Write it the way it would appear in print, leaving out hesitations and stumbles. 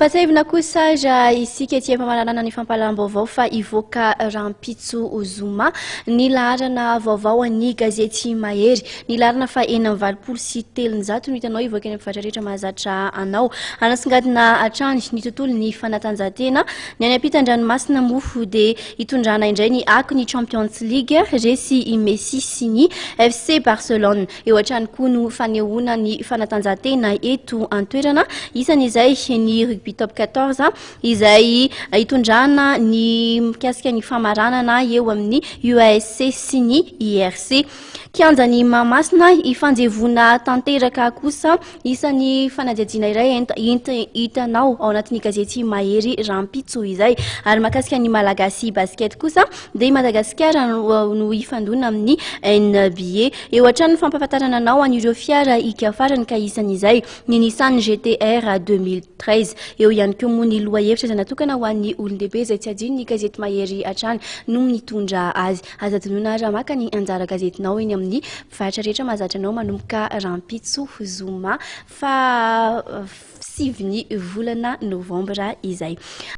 Ampatsiahivina kosa raha isika ety am-pamaranana ny fampahalalam-baovao fa hivoaka rahampitso zoma ny laharana vaovao an'ny gazety Mahery. Ny laharana faha 386 no hitanao hivoaka eny amin'ny mpivarotra rehetra mahazatra anao. Hanasongadina hatrany ny tontolon'ny fanatanjahantena. Ny any ampitan-dranomasina moa dia hitondrana indray ny akon'ny Champions League, resy i Messi sy ny FC Barcelone. Eo hatrany koa no fanehoana ny fanatanjahantena eto an-toerana, isan'izay ny Rugby Top 14 izay hitondrana ny mikasika ny famaranana eo amin'ny UASC sy ny IRC. Kianjan'i Mahamasina hifanjevoana tanteraka kosa isan'ny fanadihadiana iray hitanao ao anatin'ny gazety Mahery rahampitso izay. Ary mahakasika ny Malagasy Basket kosa dia i Madagasikara no hifandona amin'ny NBA. Eo hatrany ny fampahafantarana anao an'ireo fiara hika farany ka isan'izay ny Nissan GTR 2013. Eo ihany koa moa ny lohahevitra izay natokana ho an'ny olon-dehibe izay tsy adino ny gazety Mahery hatrany no mitondra azy. Aza adinoina raha maka ny anjara gazetinao eny amin'ny mpivarotra rehetra mahazatra anao manomboka rahampitso zoma faha sivin'ny volana novambra izay.